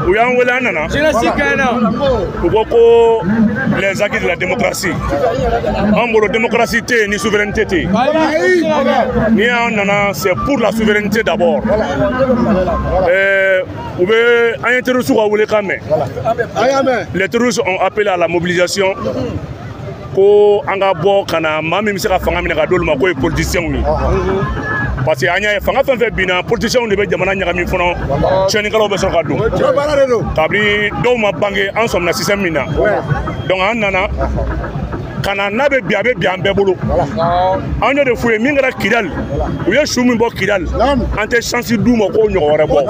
U y'an wele, an nana. U ko ko les acquis de la démocratie. An bolo, démocratie tɛ yen ni souveraineté tɛ yen. Ni an nana, c'est pour la souveraineté d'abord. U bɛ an ye terroristes ka welekan mɛn. Les terroristes ont appelé à la mobilisation, ko an ka bɔ ka na. Maa min bɛ se ka fanga minɛ ka d'olu ma, k'o ye politiciens ye, parce que an y'a ye, fanga fɛn fɛn binna, politiciens de bɛ jamana ɲagami fɔlɔ, tiɲɛnikɛlaw bɛ sɔrɔ ka don. Kabini dɔw ma bange, an sɔmina système min na. Donc an nana ka na n'a bɛ bi, a bɛ bi an bɛɛ bolo. An y'o de f'u ye. Min kɛra Kidali, u ye su min bɔ Kidali, an tɛ chance d'u ma k'o ɲɔgɔn wɛrɛ bɔ.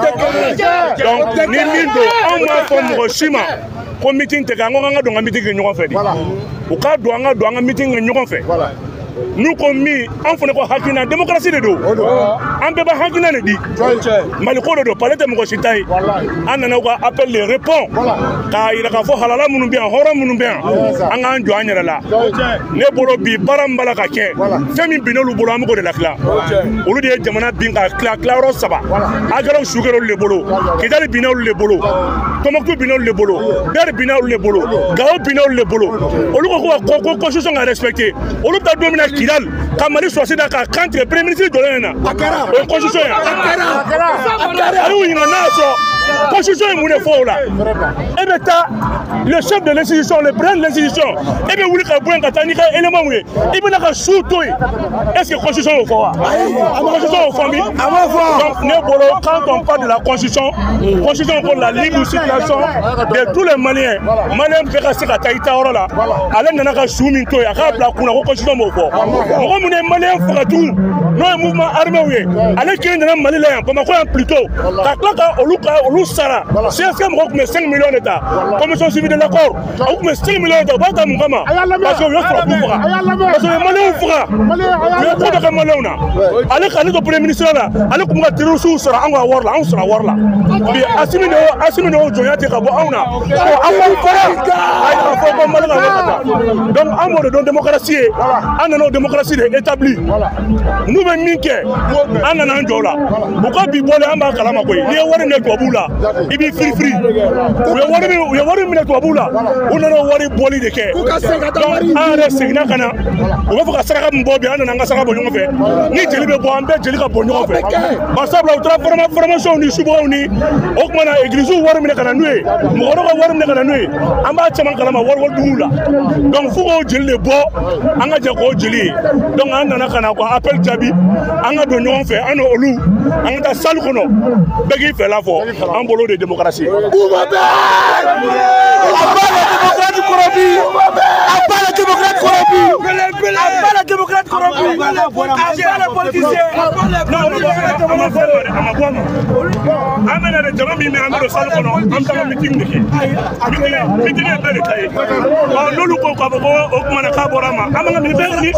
Donc ni min don, anw m'a fɔ mɔgɔ si ma ko meeting tɛ kɛ. An ko k'an ka don ka meeting kɛ ɲɔgɔn fɛ de. U ka don, an ka don, an ka meeting kɛ ɲɔgɔn fɛ. N'u ko min, an fana ko hakilina, démocratie de don, an bɛɛ b'a hakilina de di. Mali ko de don, palais tɛ mɔgɔ si ta ye. An nana u ka appel de répond k'a yira k'a fɔ halala minnu bɛ yan, hɔrɔn minnu bɛ yan, an k'an jɔ an yɛrɛ la. Ne bolo bi, baara min b'a la ka kɛ, fɛn min binn'olu bolo, an bɛ k'o de lakila. Olu de ye jamana bin ka tila tilayɔrɔ saba. Agɛrɛw su kɛra olu de bolo, Kidali binna olu de bolo, Tɔnbɔkutu binna olu de bolo, Bɛri binna olu de bolo, Gawo binna olu de bolo. Olu ko constitution ka respecté. Olu bɛ taa don min na Kidali ka Mali sɔrɔsi da k'a kan tigɛ, premier ministre jɔlen ɲɛna, o ye constitution ye. A y'u ɲininka n'a y'a sɔrɔ constitution ye mun de fɔ o la. E bɛ taa, le chef de l'institution, le président de l'institution, e bɛ wuli ka bɔ yen ka taa n'i ka élément ye, i bɛna ka su to yen. Est ce que constitution y'o fɔ wa? Constitution y'o fɔ min? Donc ne bolo, quand on parle de la constitution, constitution ko la libre circulation de tous les Maliens. Malien bɛɛ ka se ka taa i taayɔrɔ la. Ale nana ka su min to yen, a k'a bila kunna ko constitution b'o fɔ. Mɔgɔ minnu ye Malien faga tugun, n'o ye mouvement armé ye, ale kelen nana Mali la yan, Bamakɔ yan plutôt, ka tila ka olu sara. CSK mɔgɔw tun bɛ 5 millions de ta, commission suivi de l'accord, u tun bɛ 5 millions de ta. U b'a ta mun kama? Parce que u ye sɔrɔdasiw faga, parce que u ye Malienw faga, u ye ko dɔ kɛ Malienw na. Ale k'ale to premier ministre la, ale tun bɛ ka terroristes sara anw ka wari la, anw sara wari la. Bi Asimi de y'o jɔnya tigɛ ka bɔ anw na ko an b'aw faga. A y'a fɔ ko Mali ka wari ka taa. Donc an b'o de dɔn démocratie ye. An nana o démocratie de établi. N'u bɛ min kɛ, an nana an jɔ o la. U ka bi bɔlen, an b'a kalama koyi. N'i ye wari minɛ tubabuw la, i b'i firifiri. U ye wari minɛ tubabuw la, u nana o wari bɔli de kɛ. Donc an yɛrɛ seginna ka na. U b'a fɔ ka saraka min bɔ bi, an nana an ka saraka bɔ ɲɔgɔn fɛ. Ni jeli bɛ bɔ, an bɛɛ jeli ka bɔ ɲɔgɔn fɛ. Barisabula u taara formation ni subagaw ni o tuma na église wari minɛ ka na n'u ye, mɔgɔ wɛrɛw ka wari minɛ ka na n'u ye. An b'a caman kalama wari wari duguw la. Donc fo k'o jeli de bɔ, an ka jɛ k'o jeli ye. Donc an nana ka na ka appel jaabi, an ka don ɲɔgɔn fɛ, an n'olu, an ka taa salle kɔnɔ, bɛɛ k'i fɛla fɔ. An bolo de démocratie. À bas les démocrates corrompus! À bas les démocrates corrompus! À bas les démocrates corrompus! À bas les politiciens! Non, a ma bɔ a ma dɛ, a ma bɔ a ma. An bɛna de jama min bɛ, an bɛ don salle kɔnɔ, an bɛ taa meeting de kɛ. Meeting ye bɛɛ de ta ye. Ɔ, n'olu ko k'a fɔ ko o tuma na k'a bɔra a ma, an bɛ ka nin bɛɛ ni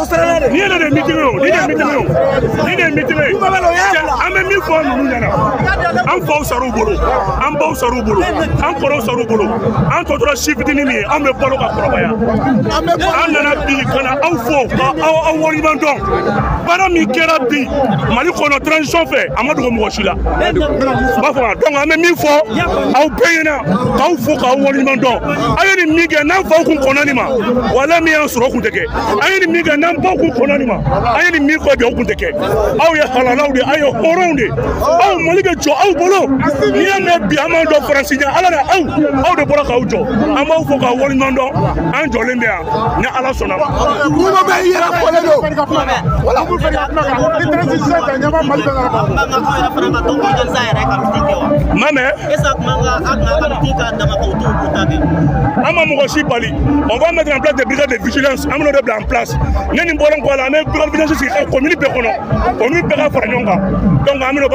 nin yɛrɛ de ye meeting ye o, nin de ye meeting ye o, nin de ye meeting ye. An bɛ min fɔ ninnu ɲɛna, an faw sar'u bolo, an baw sar'u bolo, an kɔrɔw sar'u bolo, an tɔ tora si fitinin min ye, an bɛ balo ka kɔrɔbaya. An nana bi ka na aw fo ka aw waleɲuman dɔn. Baara min kɛra bi Mali kɔnɔ transition fɛ, a ma dogo mɔgɔ si la. N b'a fɔ, donc an bɛ min fɔ aw bɛɛ ɲɛna, k'aw fo k'aw waleɲuman dɔn. Aw ye nin min kɛ, n'an faw kun kɔnna nin ma, wala min y'an sɔrɔ, o kun tɛ kɛ. An ye nin min kɛ, n'an baw kun kɔnna nin ma, an ye nin min kɔ bi, o kun tɛ kɛ. Aw ye halalaw de, aw ye hɔrɔnw de. Aw, Mali bɛ jɔ aw bolo. N'i y'a mɛn bi an b'an dɔn Faransi ɲɛ, Ala na aw de bɔra k'aw jɔ. An b'aw fo k'aw waleɲuman dɔn. An jɔlen bɛ yan ni Ala sɔnna ma. Kuma bɛ i yɛrɛ fɔlen don. Voilà. Ni transition tɛ ɲɛma Mali bɛɛ nana. An ka aw yɛrɛ fana ka tɔn organiser a yɛrɛ ka meeting kɛ wa? Ma mɛn. Est ce que a tun man ka a tun ka meeting k'a dama k'o to k'u ta kɛ? An ma mɔgɔ si bali. On va mettre en place des brigades de vigilance. An bɛn'o de bila en place. Ne nin bɔlen kɔ a la, an bɛ brigade de vigilance sigi ka commune bɛɛ kɔnɔ, commune bɛɛ ka fara ɲɔgɔn kan. Donc an bɛn'o